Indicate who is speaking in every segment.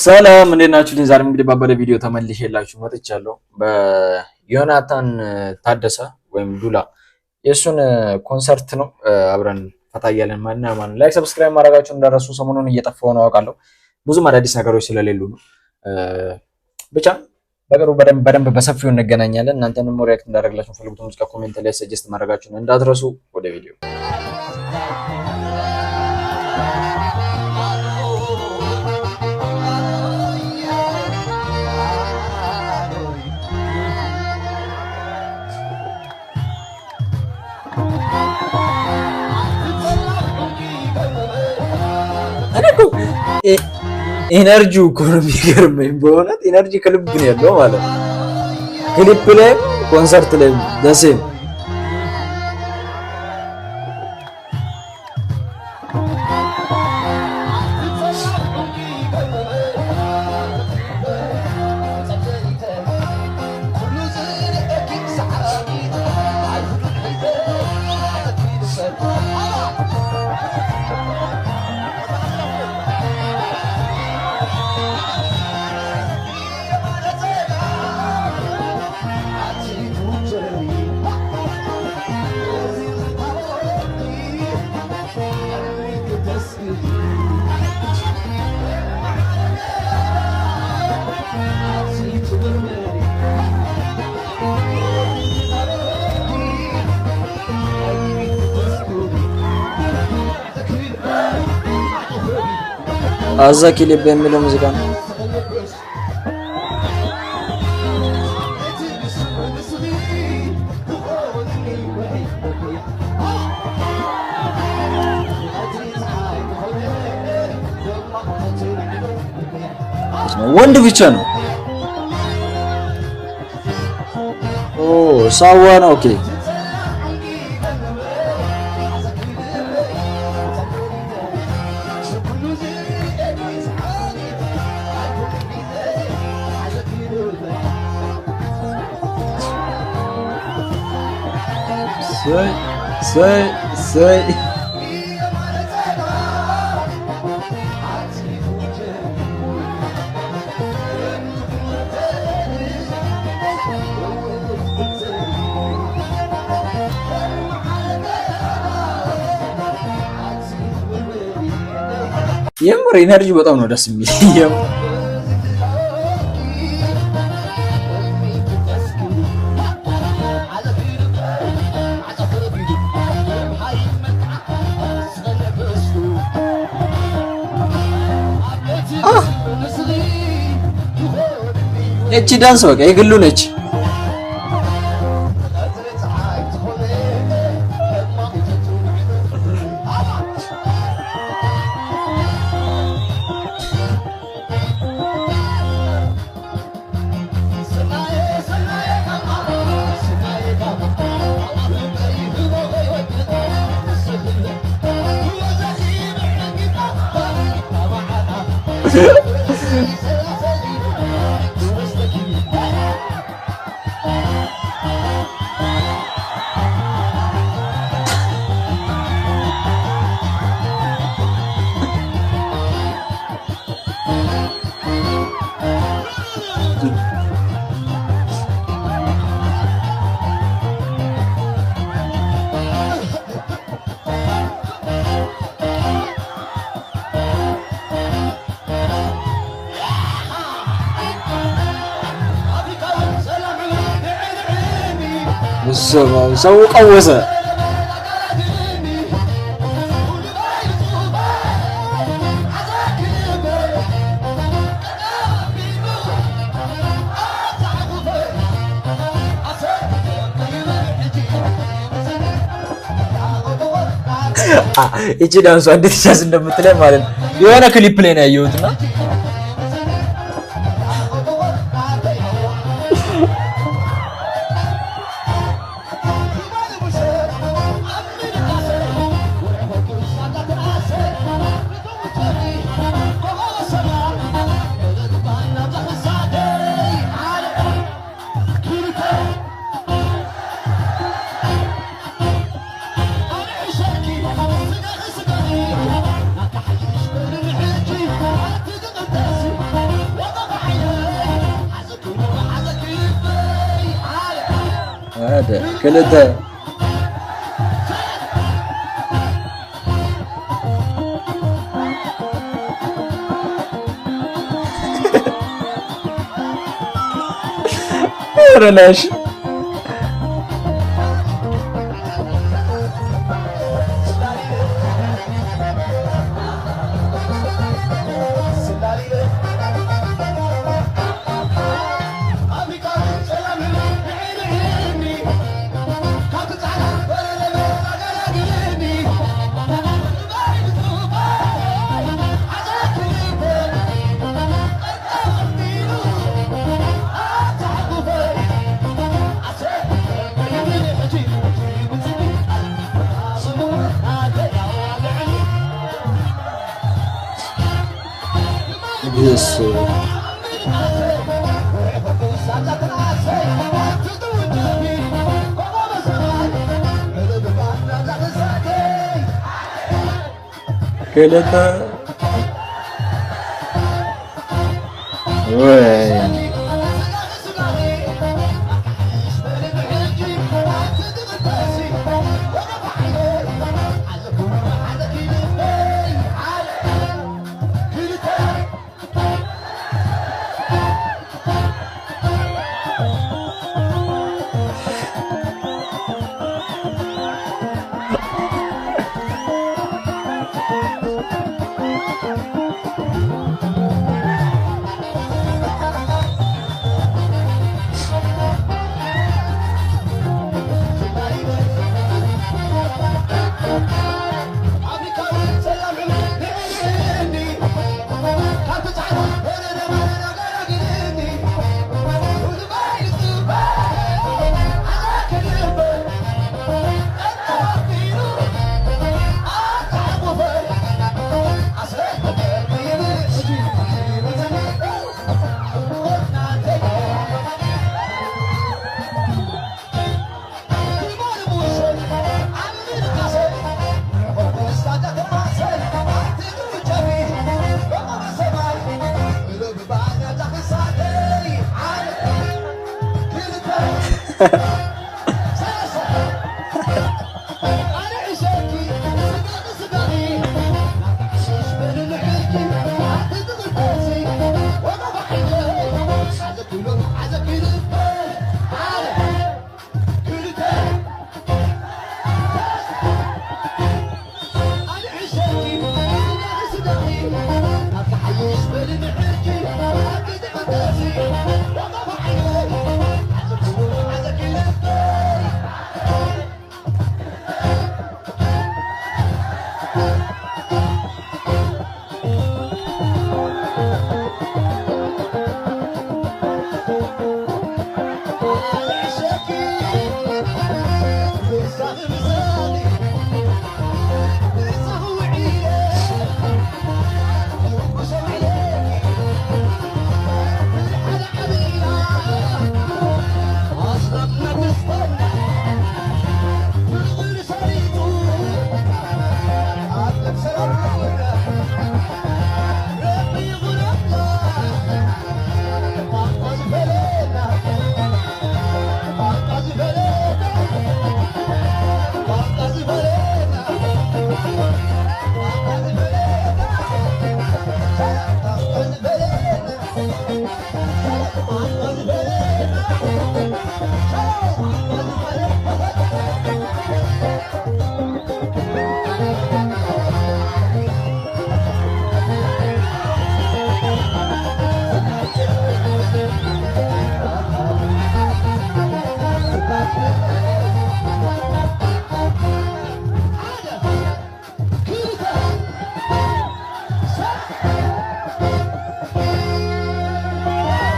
Speaker 1: ሰላም፣ እንዴት ናችሁ? ዛሬም እንግዲህ ባበደ ቪዲዮ ተመልሼላችሁ መጥቻለሁ። በዮናታን ታደሰ ወይም ዱላ የእሱን ኮንሰርት ነው፣ አብረን ፈታ እያለን ማና ማን like subscribe ማድረጋችሁን እንዳትረሱ። ሰሞኑን እየጠፋሁ ነው አውቃለሁ፣ ብዙም አዳዲስ ነገሮች ስለሌሉ ነው። ብቻ በቅርቡ በደንብ በደንብ በሰፊው እንገናኛለን። እናንተንም react እንዳደረግላችሁ ፈልጉት ሙዚቃ comment ላይ suggest ማድረጋችሁን እንዳትረሱ። ወደ ቪዲዮ። Energy ው እኮ ነው የሚገርመኝ። በእውነት energy ከልብ ነው ያለው ማለት ነው። ክሊፕ ላይም ኮንሰርት ላይም the same። አዛ ክሊፕ የሚለው ሙዚቃ ነው። ወንድ ብቻ ነው። ኦ ሳዋ ነው። Okay። ሰይ ሰይ ሰይ። የምር energy በጣም ነው ደስ የሚል። እቺ ዳንስ በቃ የግሉ ነች። ሰው ቀወሰ። እቺ ዳንሷ እንዴት ቻስ እንደምትለኝ ማለት ነው። የሆነ ክሊፕ ላይ ነው ያየሁትና ሓደ፣ ክልተ። ኧረ ላሽ። Yes. ክልተ ወይ።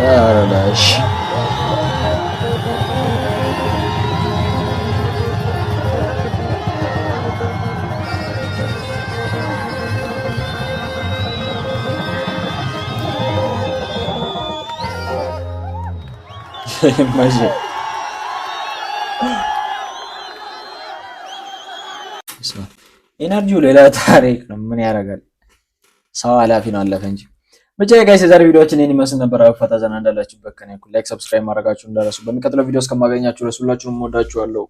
Speaker 1: ኧረ ላሽ። መቼ energy ው ሌላ ታሪክ ነው። ምን ያደርጋል፣ ሰው ኃላፊ ነው፣ አለፈ እንጂ። ብቻ guys የዛሬ ቪዲዮአችን ይህን ይመስል ነበር። ፈታ ዘና እንዳላችሁበት ከኔ like፣ subscribe ማድረጋችሁ እንዳትረሱ። በሚቀጥለው ቪዲዮ እስከማገኛችሁ ድረስ ሁላችሁንም እወዳችኋለሁ።